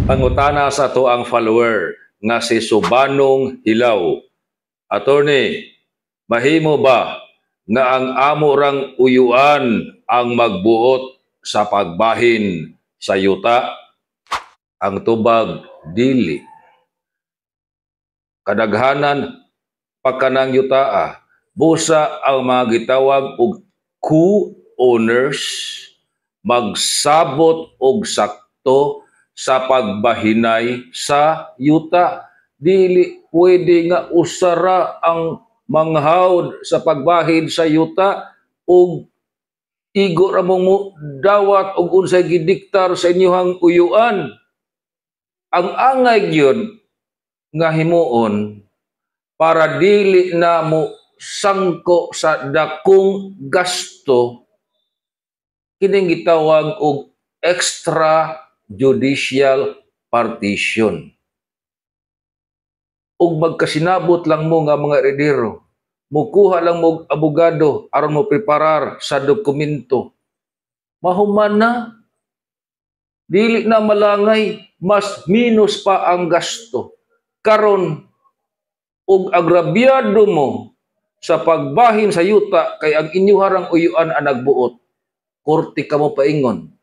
Pangutana sa atoang follower nga si Subanong Hilaw. "Attorney, mahimo ba nga ang amo rang uyuan ang magbuot sa pagbahin sa yuta?" Ang tubag, dili. Kadaghanan pagkanang yutaa, busa ang mga gitawag og co-owners magsabot og sakto sa pagbahinay sa yuta. Dili pwede nga usara ang manghawd sa pagbahin sa yuta ug igo ra mo dawat og unsay gidiktar sa inyuhang uyuan. Ang angay gyud nga himuon para dili na mo sangko sa dakong gasto, kining gitawag og extrajudicial partition. Ug magkasinabot lang mo nga mga eredero, mukuha lang mo og abogado aron mo preparar sa dokumento. Mahuman na. Dili na malangay, mas minus pa ang gasto. Karon ug agrabyado mo sa pagbahin sa yuta kay ang inyuharang uyuan ang nagbuot, korte ka mo paingon.